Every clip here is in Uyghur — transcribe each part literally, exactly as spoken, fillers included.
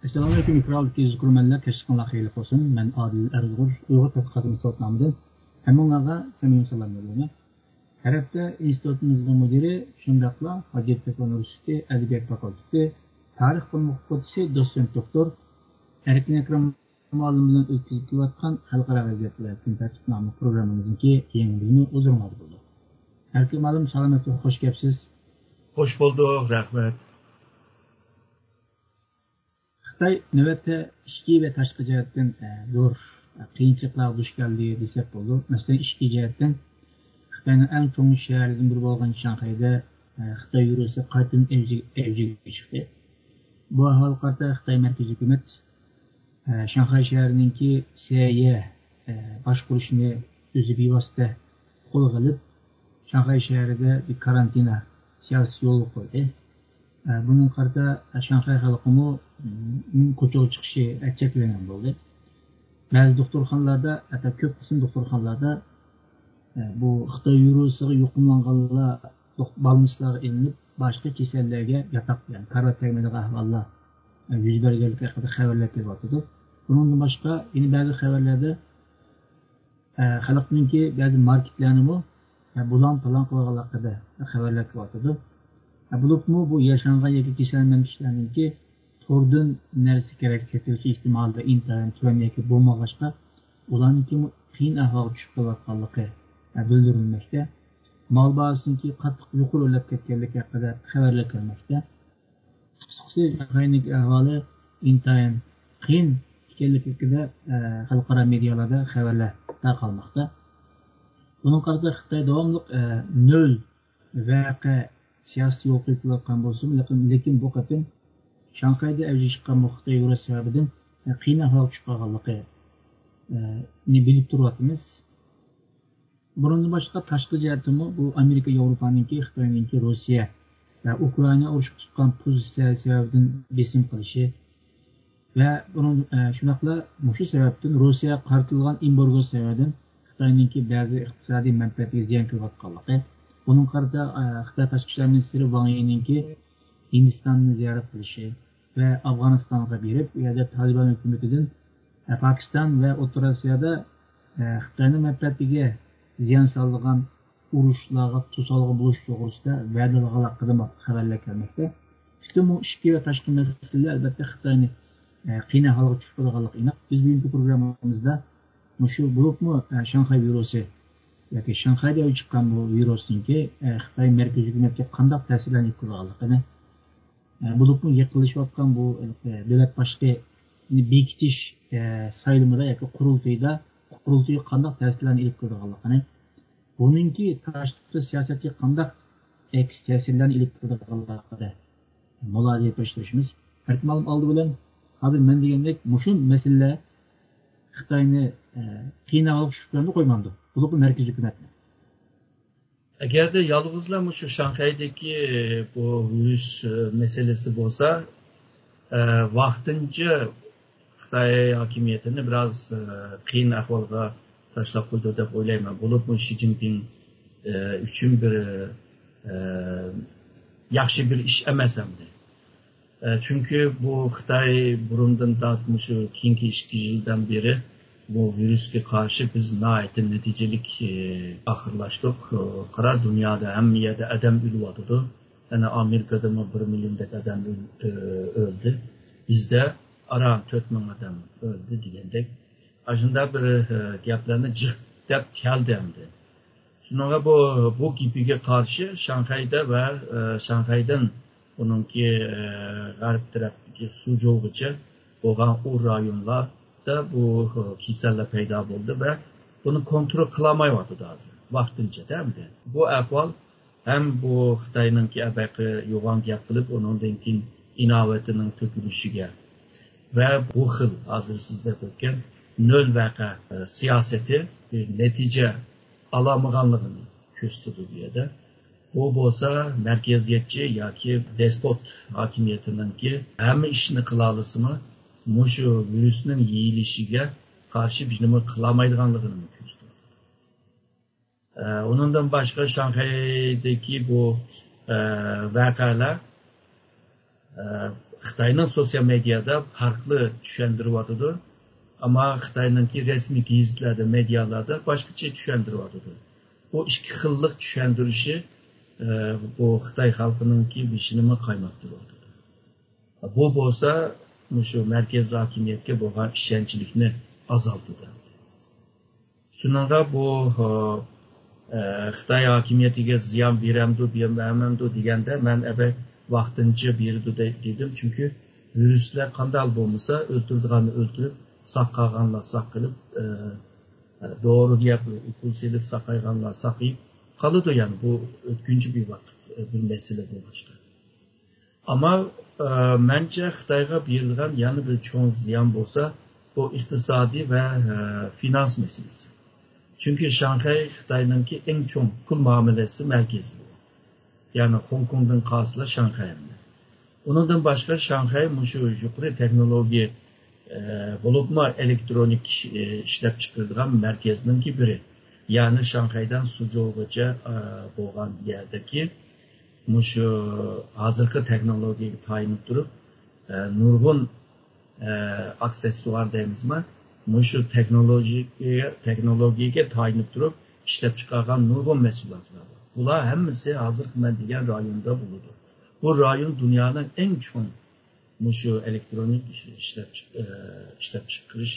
ئەسسالامۇئەلەيكۇم، ئېكرانلىق ئىزلىگۈچىلەر، كەچلىكىڭلار خەيرلىك بولسۇن. مەن ئادىل ئەرزۇغۇر، ئۇيغۇر تەتقىقات ئىنستىتۇتى نامىدىن ھەممىڭلارغا سەمىمىي سالام يوللايمەن. ھەر ھەپتە ئىنستىتۇتىمىزنىڭ مۇدىرى، شۇنداقلا ھاجەتتەپە ئۇنىۋېرسىتېتى ئەدەبىيات فاكۇلتېتى تارىخ فاكۇلتېتى دوتسېنت دوكتور ئەركىن ئەكرەم مۇئەللىم بىلەن ئۆتكۈزۈپ كېلىۋاتقان خەلقئارا ۋەزىيەتلەر كۈن تەرتىپ ناملىق پروگراممىمىزنىڭكى يېڭى بۆلۈمى ھۇزۇرۇڭلاردا بولىدۇ. ئەركىن مۇئەللىم، سالامەت بولۇڭ، خوش كەپسىز. خوش بولدۇق، رەھمەت. خىتاي نۆۋەتتە ئىچكى ۋە تاشقى جەھەتتىن، ئە، زور، ئە، قىيىنچىلىقلارغا دۇچ كەلدى دېسەك بولىدۇ. مەسىلەن، ئىچكى جەھەتتىن خىتاينىڭ ئەڭ چوڭ شەھەرلىرىدىن بىرى بولغان شاڭخەيدە، ئە، خىتاي ۋىرۇسى قايتىدىن ئەۋجىگە، ئەۋجىگە چىقتى. بۇ ئەھۋالغا قارىتا خىتاي مەركىزىي ھۆكۈمەت، ئە، شاڭخەي شەھىرىنىڭكى سەھىيە، ئە، باشقۇرۇشنى ئۆزى بىۋاسىتە قولغا ئېلىپ، شاڭخەي شەھىرىدە بىر كارانتىنا سىياسىتى يولغا قويدى. ئە، بۇنىڭغا قارىتا شاڭخەي خەلقىمۇ، م، كوچىغا چىقىشى چەكلەنگەن بولدى. بەزى دوختۇرخانىلاردا، ھەتتا كۆپ قىسىم دوختۇرخانىلاردا، ئە، بۇ خىتاي ۋىرۇسىغا يۇقۇملانغانلار دوخ-، بالنىستلارغا ئېلىنىپ، باشقا كېسەللەرگە ياتاق، يەنى كارىۋات تەگمەيدىغان ئەھۋاللار، ئە، يۈز بەرگەنلىكى ھەققىدە خەۋەرلەر كېلىۋاتىدۇ. بۇنىڭدىن باشقا، يەنە بەزى خەۋەرلەردە، ئە، خەلقنىڭكى بەزى ماركېتلارنىمۇ، ئە، بۇلان-پالان قىلغانلىقىدا خەۋەرلەر كېلىۋاتىدۇ. ئە، بولۇپمۇ بۇ ياشانغان ياكى كېسەلمەن كىشىلەرنىڭكى توردىن نەرسە كېرەك سېتىلىش ئېھتىمالى ئىنتايىن تۆۋەن ياكى بولمىغاچقا، ئۇلارنىڭكىمۇ قىيىن ئەھۋالغا چۈشۈپ قېلىۋاتقانلىقى، ئە، بىلدۈرۈلمەكتە. مال باھاسىنىڭكى قاتتىق يۇقىرى ئۆرلەپ كەتكەنلىكى ھەققىدە خەۋەرلەر كەلمەكتە. قىسقىسى، شاڭخەينىڭكى ئەھۋالى ئىنتايىن قىيىن ئىكەنلىكى ھەققىدە، ئە، خەلقئارا مېدىيالاردا خەۋەرلەر تارقالماقتا. بۇنىڭغا قارىتا خىتاي داۋاملىق، ئە، نۆل ۋەقە سىياسىتى يولغا قويۇپ كېلىۋاتقان بولسىمۇ، لېكىن، لېكىن بۇ قېتىم شاڭخەيدە ئەۋج چىققان بۇ خىتاي ۋىرۇسى سەۋەبىدىن، ئە، قىيىن ئەھۋالغا چۈشۈپ قالغانلىقى، ئە، نى بىلىپ تۇرۇۋاتىمىز. بۇنىڭدىن باشقا، تاشقى جەھەتتىمۇ بۇ ئامېرىكا، ياۋروپانىڭكى، خىتاينىڭكى روسىيە ۋە ئۇكرائىنا ئۇرۇشقا تۇتقان پوزىتسىيەسى سەۋەبىدىن بېسىم قىلىشى ۋە بۇنىڭ، ئە، شۇنداقلا مۇشۇ سەۋەبتىن، روسىيەگە قارىتىلغان ئېمبارگو سەۋەبىدىن خىتاينىڭكى بەزى ئىقتىسادىي مەنپەئەتىگە زىيان كېلىۋاتقانلىقى، بۇنىڭغا قارىتا، ئە، خىتاي تاشقى ئىشلار مىنىستىرى ۋاڭ يىنىڭكى ھىندىستاننى زىيارەت قىلىشى ۋە ئافغانىستانغا بېرىپ، ئۇ يەردە تالىبان ھۆكۈمىتىدىن، ئە، پاكىستان ۋە ئوتتۇرا ئاسىيادا، ئە، خىتاينىڭ مەنپەئەتىگە زىيان سالىدىغان ئۇرۇشلارغا توسالغۇ بولۇش توغرىسىدا ۋەدىلىرى ھەققىدە خەۋەرلەر كەلمەكتە. پۈتۈن بۇ ئىچكى ۋە تاشقى مەسىلىلەر، ئەلۋەتتە، خىتاينى، ئە، قىيىن ئەھۋالغا چۈشۈرىدىغانلىقى ئېنىق. بىز بۈگۈنكى پروگراممىمىزدا مۇشۇ، بولۇپمۇ، ئە، شاڭخەي ۋىرۇسى ياكى شاڭخەيدە ئەۋج چىققان بۇ ۋىرۇسنىڭكى، ئە، خىتاي مەركىزىي ھۆكۈمەتكە قانداق تەسىرلەرنى ئېلىپ كېلىدىغانلىقىنى، ئە، بولۇپمۇ يېقىنلىشىۋاتقان بۇ، ئە، دۆلەت باشلىقى بېكىتىش، ئە، سايلىمىدا ياكى قۇرۇلتىيىدا، قۇرۇلتىيى قانداق تەسىرلەرنى ئېلىپ كېلىدىغانلىقىنى، بۇنىڭكى تاشقى سىياسەتكە قانداق ئەكس تەسىرلەرنى ئېلىپ كېلىدىغانلىقىدا مۇلاھىزە قىلىشتۇرۇشىمىز. ئەركىن مۇئەللىم، ئالدى بىلەن ھازىر مەن دېگەندەك مۇشۇ مەسىلىلەر خىتاينى، ئە، قىيىن ئەھۋالغا چۈشۈرۈپ قويمامدۇ؟ بولۇپمۇ مەركىزىي ھۆكۈمەتنى. ئەگەردە يالغۇزلا مۇشۇ شاڭخەيدىكى بۇ ۋىرۇس، ئە، مەسىلىسى بولسا، ئە، ۋاقتىنچە خىتاي ھاكىمىيىتىنى بىراز، ئە، قىيىن ئەھۋالغا تاشلاپ قويىدۇ دەپ ئويلايمەن. بولۇپمۇ شى جىنپىڭ، ئە، ئۈچۈن بىر، ئە، ياخشى بىر ئىش ئەمەس ئەمدى. ئە، چۈنكى بۇ خىتاي بۇرۇندىن تارتىپ مۇشۇ كېيىنكى ئىككى يىلدىن بېرى بۇ ۋىرۇسقا قارشى بىز ناھايىتى نەتىجىلىك، ئە، ئاخىرلاشتۇق. ئە، قارا، دۇنيادا ھەممە يەردە ئادەم ئۆلۈۋاتىدۇ. يەنە ئامېرىكىدىمۇ بىر مىليوندەك ئادەم ئۆل-، ئۆ-، ئۆلدى. بىزدە ئاران تۆت مىڭ ئادەم ئۆلدى دېگەندەك. ئاشۇنداق بىر، ئە، گەپلەرنى جىق دەپ كەلدى ئەمدى. شۇنىڭغا بۇ، بۇ گېپىگە قارشى شاڭخەيدە ۋە، ئە، شاڭخەيدىن ئۇنىڭكى، ئە، غەرب تەرەپتىكى سۇجۇغىچە بولغان ئۇ رايونلاردا بۇ، ئە، كېسەللەر پەيدا بولدى ۋە بۇنى كونترول قىلالمايۋاتىدۇ ھازىر، ۋاقتىنچە دە ئەمدى. بۇ ئەھۋال ھەم بۇ خىتاينىڭكى ئەبەقى يوغان گەپ قىلىپ، ئۇنىڭدىن كېيىن ئىناۋىتىنىڭ تۆكۈلۈشىگە ۋە بۇ خىل ھازىر سىز دەپ ئۆتكەن نۆل ۋەقە، ئە، سىياسىتى بىر نەتىجە ئالالمىغانلىقىنى كۆرسىتىدۇ بۇ يەردە. بۇ بولسا مەركەزىيەتچى ياكى دېسپوت ھاكىمىيىتىنىڭكى ھەممە ئىشنى قىلالىسىمۇ، مۇشۇ ۋىرۇسنىڭ يېيىلىشىگە قارشى بىر نېمە قىلالمايدىغانلىقىنى كۆرسىتىدۇ. ئە، ئۇنىڭدىن باشقا شاڭخەيدىكى بۇ، ئە، ۋەقەلەر، ئە، خىتاينىڭ سوتسىيال مېدىيادا پەرقلىق چۈشەندۈرۈۋاتىدۇ. ئەمما خىتاينىڭكى رەسمىي گېزىتلەردە، مېدىيالاردا باشقىچە چۈشەندۈرۈۋاتىدۇ. بۇ ئىككى خىللىق چۈشەندۈرۈشى، ئە، بۇ خىتاي خەلقىنىڭكى بېشىنىمۇ قايناتتۇرۇۋاتىدۇ. بۇ بولسا مۇشۇ مەركەزىي ھاكىمىيەتكە بولغان ئىشەنچلىكنى ئازالتىدۇ. شۇنىڭغا بۇ، ئە، خىتاي ھاكىمىيىتىگە زىيان بېرەمدۇ، بەرمەمدۇ دېگەندە، مەن ئەبەي ۋاقتىنچە بېرىدۇ دەي-، دېدىم. چۈنكى ۋىرۇسلار قانداق بولمىسا، ئۆلتۈرىدىغاننى ئۆلتۈرۈپ، ساقايغانلار ساقىيىپ، ئە، دورا يەپ، ئوكۇل سېلىپ ساقايغانلار ساقىيىپ قالىدۇ. يەنى بۇ ئۆتكۈنچى بىر ۋاقىت، ئە، بىر مەسىلە بولغاچقا. ئەمما، ئە، مەنچە خىتايغا بېرىدىغان يەنە بىر چوڭ زىيان بولسا، بۇ ئىقتىسادىي ۋە، ئە، فىنانس مەسىلىسى. چۈنكى شاڭخەي خىتاينىڭكى ئەڭ چوڭ پۇل مۇئامىلىسى مەركىزى. يەنى خوڭكوڭدىن قالسىلا شاڭخەي ئەمدى. ئۇنىڭدىن باشقا شاڭخەي مۇشۇ يۇقىرى تېخنولوگىيە، ئە، بولۇپمۇ ئېلېكترونىك، ئە، ئىشلەپچىقىرىدىغان مەركەزنىڭكى بىرى. يەنى شاڭخەيدىن سۇجۇغىچە، ئە، بولغان يەردىكى مۇشۇ ھازىرقى تېخنولوگىيەگە تايىنىپ تۇرۇپ، ئە، نۇرغۇن، ئە، ئاكسېسسۇئار دەيمىزما، مۇشۇ تېخنولوگىيە، تېخنولوگىيەگە تايىنىپ تۇرۇپ ئىشلەپچىقارغان نۇرغۇن مەھسۇلاتلار بار. بۇلار ھەممىسى ھازىرقى مەن دېگەن رايوندا بولىدۇ. بۇ رايون دۇنيانىڭ ئەڭ چوڭ مۇشۇ ئېلېكترونىك ئىشلەپ چىق-، ئە، ئىشلەپچىقىرىش،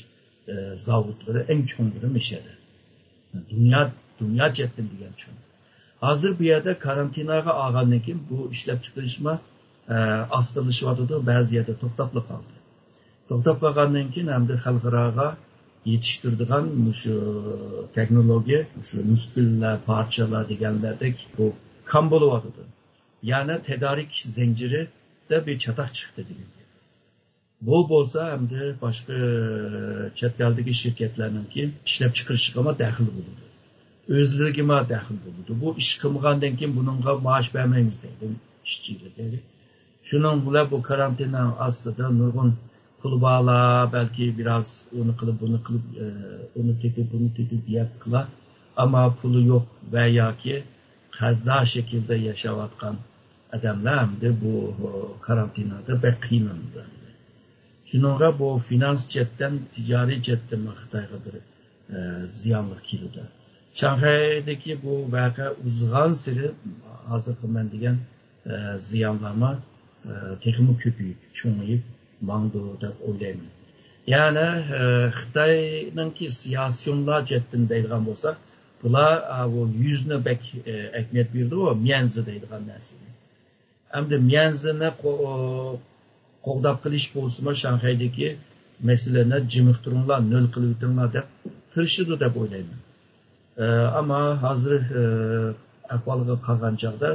ئە، زاۋۇتلىرى ئەڭ چوڭلىرى مىشەدە. دۇنيا، دۇنيا جەھەتتىن دېگەن چوڭ. ھازىر بۇ يەردە كارانتىناغا ئالغاندىن كېيىن بۇ ئىشلەپچىقىرىشمۇ، ئە، ئاستىلىشىۋاتىدۇ، بەزى يەردە توختاپلا قالدى. توختاپ قالغاندىن كېيىن ھەمدە خەلقئاراغا يېتىشتۈرىدىغان مۇشۇ تېخنولوگىيە، مۇشۇ مۈسكۈللەر، پارچىلار دېگەنلەردەك بۇ كام بولۇۋاتىدۇ. يەنى تەدارىك زەنجىرىدە بىر چاتاق چىقتى دېگەن گەپ. بۇ بولسا ئەمدى باشقا چەت ئەلدىكى شىركەتلەرنىڭكى ئىشلەپچىقىرىشىغىمۇ دەخلى بولىدۇ. ئۆزلىرىگىمۇ دەخلى بولىدۇ. بۇ ئىش قىلمىغاندىن كېيىن بۇنىڭغا مائاش بەرمەيمىز دەيدۇ ئىشچىلەر. شۇنىڭ بىلەن بۇ كارانتىننىڭ ئاستىدا نۇرغۇن پۇلى بارلار بەلكى بىراز ئۇنى قىلىپ، بۇنى قىلىپ، ئە، ئۇنى تېپىپ، بۇنى تېپىپ يەپ قىلار. ئەمما پۇلى يوق ۋە ياكى قەرزدار شەكىلدە ياشاۋاتقان ئادەملەر ئەمدى بۇ، ئە، كارانتىنادا بەك قىينىلىدۇ. شۇنىڭغا بۇ فىنانس جەھەتتىن، تىجارىي جەھەتتىن خىتايغا بىر، ئە، زىيانلىق كېلىدۇ. شاڭخەيدىكى بۇ ۋەقە ئۇزىغانسېرى ھازىرقى مەن دېگەن، ئە، زىيانلارمۇ، ئە، تېخىمۇ كۆپىيىپ، چوڭىيىپ ماڭىدۇ دەپ ئويلايمەن. يەنى، ئە، خىتاينىڭكى سىياسىيونلار جەھەتتىن دەيدىغان بولساق، بۇلار، ئە، بۇ يۈزنى بەك، ئە، ئەھمىيەت بېرىدۇ، ميەنزى دەيدىغان نەرسىگە. ئەمدى ميەنزىنى قو-، قوغداپ قېلىش بولسىمۇ، شاڭخەيدىكى مەسىلىنى جىمىقتۇرۇڭلار، نۆل قىلىۋېتىڭلار دەپ تىرىشىدۇ دەپ ئويلايمەن. ئە، ئەمما ھازىر، ئە، ئەھۋالغا قارىغان چاغدا،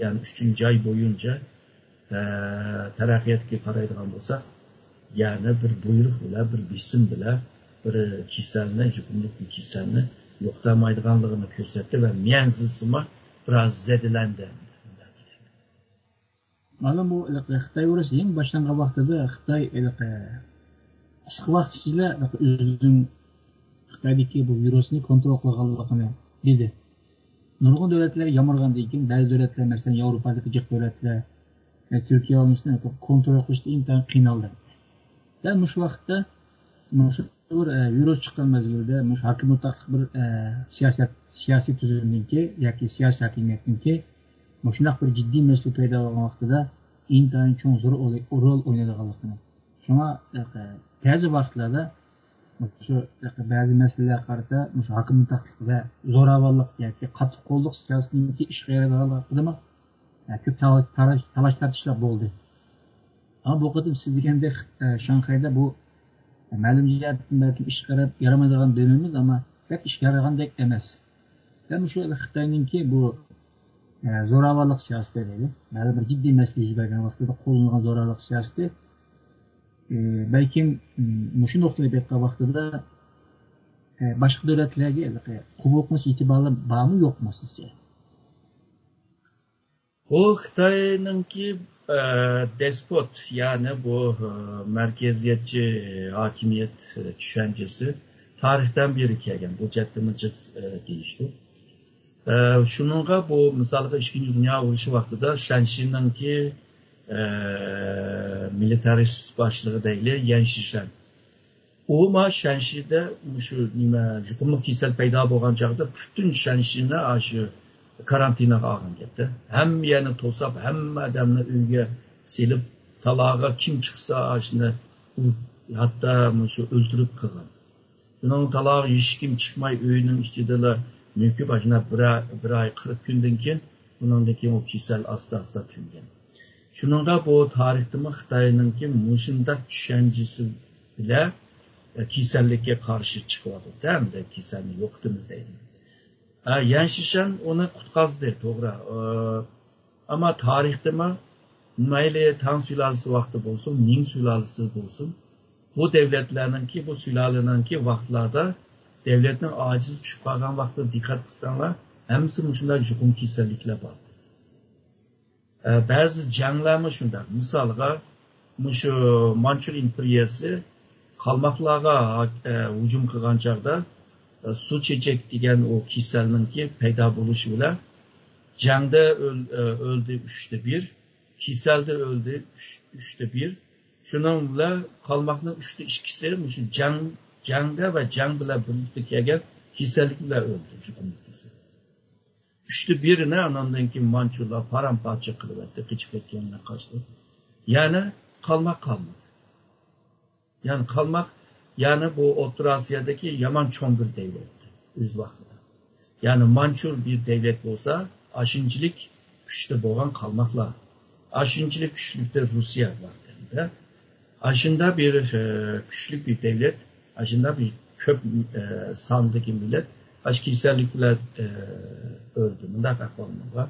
يەنى ئۈچىنچى ئاي بويىچە، ئە، تەرەققىياتقا قارايدىغان بولساق، يەنى بىر بۇيرۇق بىلەن، بىر بېسىم بىلەن بىر كېسەلنى، يۇقۇملۇق بىر كېسەلنى يوقىتالمايدىغانلىقىنى كۆرسەتتى ۋە ميەنزىسىمۇ بىراز زەدىلەندى. مانا بۇ ھېلىقى خىتاي ئۇرۇشى يېڭى باشلانغان ۋاقتىدا خىتاي ھېلىقى قىسقا ۋاقىت ئىچىدىلا ھېلىقى ئۆزىنىڭ خىتايدىكى بۇ ۋىرۇسنى كونترول قىلغانلىقىنى دېدى. نۇرغۇن دۆلەتلەر يامرىغاندىن كېيىن، بەزى دۆلەتلەر، مەسىلەن، ياۋروپادىكى جىق دۆلەتلەر، ئە، تۈركىيە ئۇرۇشنى كونترول قىلىشتا ئىنتايىن قىينالدى. دەل مۇشۇ ۋاقىتتا، مۇشۇ بىر، ئە، ۋىرۇس چىققان مەزگىلدە مۇشۇ ھاكىم ئوتاقلىق بىر، ئە، سىياسەت، سىياسىي تۈزۈمنىڭكى ياكى سىياسىي ھاكىمىيەتنىڭكى مۇشۇنداق بىر جىددىي مەسىلە پەيدا بولغان ۋاقتىدا ئىنتايىن چوڭ زور رول، رول ئوينايدىغانلىقىنى. شۇڭا، ئە، بەزى ۋاقىتلاردا مۇشۇ، ئە، بەزى مەسىلىلەرگە قارىتا مۇشۇ ھاكىم ئوتاقلىق ۋە زوراۋانلىق ياكى قاتتىق قوللۇق سىياسىتىنىڭكى ئىشقا يارايدىغانلىقىدا، ئە، كۆپ تالاش، تالاش تارتىشلار بولدى. ئەمما بۇ قېتىم سىز دېگەندەك، ئە، شاڭخەيدە بۇ مەلۇم جەھەتتىن بەلكىم ئىشقا ياراپ يارىمايدىغان بىلىمىمىز، ئەمما بەك ئىشقا يارىغاندەك ئەمەس. ۋە مۇشۇ خىتاينىڭكى بۇ، ئە، زوراۋانلىق سىياسىتى دەيلى. مەلۇم بىر جىددىي مەسىلە يۈز بەرگەن ۋاقتىدا قوللىنىلغان زوراۋانلىق سىياسىتى، ئە، بەلكىم، م، مۇشۇ نۇقتىدىن باققان ۋاقتىدا، ئە، باشقا دۆلەتلەرگە ھېلىقى قوبۇل قىلىش ئېتىبارى بارمۇ يوقمۇ سىزچە؟ بۇ خىتاينىڭكى، ئە، دېسپوت، يەنى بۇ، ئە، مەركەزىيەتچى ھاكىمىيەت، ئە، چۈشەنچىسى تارىختىن بېرى كەلگەن. بۇ جەھەتتىنمۇ جىق، ئە، دېيىشلىك. ئە، شۇنىڭغا بۇ، مىسالغا، ئىككىنچى دۇنيا ئۇرۇشى ۋاقتىدا شەنشىنىڭكى، ئە، مىلىتارىست باشلىقى دەيلى، يەن شىشەن. ئۇمۇ شەنشىدە مۇشۇ نېمە، يۇقۇملۇق كېسەل پەيدا بولغان چاغدا پۈتۈن شەنشىنى ئاشۇ كارانتىنغا ئالغان گەپتە. ھەممە يەرنى توساپ، ھەممە ئادەمنى ئۆيگە سېلىپ، تالاغا كىم چىقسا ئاشۇنى ئۇ ھەتتا مۇشۇ ئۆلتۈرۈپ قىلغان. شۇنىڭ تالاغا ھېچكىم چىقماي ئۆينىڭ ئىچىدىلا مۆكۈپ، ئاشۇنداق بىر ئاي، بىر ئاي قىرىق كۈندىن كېيىن، ئۇنىڭدىن كېيىن ئۇ كېسەل ئاستا-ئاستا تۈگىگەن. شۇنىڭغا بۇ تارىختىمۇ خىتاينىڭكى مۇشۇنداق چۈشەنچىسى بىلەن، ئە، كېسەللىككە قارشى چىقىۋاتىدۇ، ھەمدە كېسەلنى يوقىتىمىز دەيدۇ. ھە، يەن شىشەن ئۇنى قۇتقازدى، توغرا. ئە، ئەمما تارىختىمۇ مەيلى تاڭ سۇلالىسى ۋاقتى بولسۇن، مىڭ سۇلالىسى بولسۇن، بۇ دەۋلەتلەرنىڭكى، بۇ سۇلالىنىڭكى ۋاقىتلاردا دەۋلەتنىڭ ئاجىز چۈشۈپ قالغان ۋاقتىدا دىققەت قىلساڭلار، ھەممىسى مۇشۇنداق يۇقۇم كېسەللىكلەر بار. ئە، بەزى جەڭلەرمۇ شۇنداق. مىسالغا، مۇشۇ مانچۇر ئىمپېرىيەسى قالماقلارغا، ئە، ھۇجۇم قىلغان چاغدا، ئە، سۇ چېچەك دېگەن ئۇ كېسەلنىڭكى پەيدا بولۇشى بىلەن جەڭدە ئۆل-، ئە، ئۆلدى ئۈچتە بىر، كېسەلدە ئۆلدى ئۈچ، ئۈچتە بىر. شۇنىڭ بىلەن قالماقنىڭ ئۈچتە ئىككىسى مۇشۇ جەڭ، جەڭدە ۋە جەڭ بىلەن بىرلىكتە كەلگەن كېسەللىك بىلەن ئۆلدى، يۇقۇملۇق كېسەل. ئۈچتە بىرىنى ئاندىن كېيىن مانچۇلار پارام-پارچە قىلىۋەتتى، قېچىپ كەتكەنلەر قاچتى. يەنى قالماق قالمىدى. يەنى قالماق، يەنى بۇ ئوتتۇرا ئاسىيادىكى يامان چوڭ بىر دەۋلەت ئۆز ۋاقتىدا. يەنى مانچۇر بىر دەۋلەت بولسا، ئاشۇنچىلىك كۈچتە بولغان قالماقلار. ئاشۇنچىلىك كۈچلۈكتە روسىيە بار دەيدۇ. ئاشۇنداق بىر، ئە، كۈچلۈك بىر دەۋلەت، ئاشۇنداق بىر كۆپ، ئە، ساندىكى مىللەت ئاشۇ كېسەللىك بىلەن، ئە، ئۆلدى. مۇنداق ئەھۋالمۇ بار.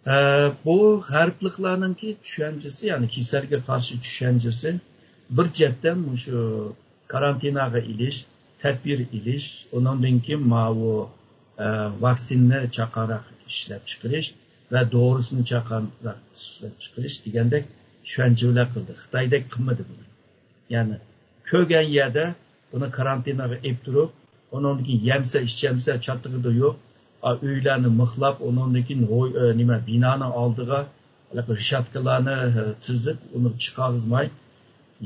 ئە، بۇ غەربلىكلارنىڭكى چۈشەنچىسى، يەنى كېسەلگە قارشى چۈشەنچىسى بىر جەھەتتىن مۇشۇ كارانتىناغا ئېلىش، تەدبىر ئېلىش، ئۇنىڭدىن كېيىن ماۋۇ، ئە، ۋاكسىننى چاقانراق ئىشلەپچىقىرىش ۋە دورىسىنى چاقانراق ئىشلەپچىقىرىش دېگەندەك چۈشەنچە بىلەن قىلدى. خىتايدەك قىلمىدى بۇنى. يەنى كۆرگەن يەردە بۇنى كارانتىنغا ئېلىپ تۇرۇپ، ئۇنىڭدىن كېيىن يەمسە، ئىچەمسە، چاتىقىدا يوق. ئا، ئۆيلەرنى مىخلاپ، ئۇنىڭدىن كېيىن ھوي-، ئە، نېمە، بىنانىڭ ئالدىغا ھېلىقى رېشاتكىلارنى، ئە، تىزىپ، ئۇنى چىقارغۇزماي،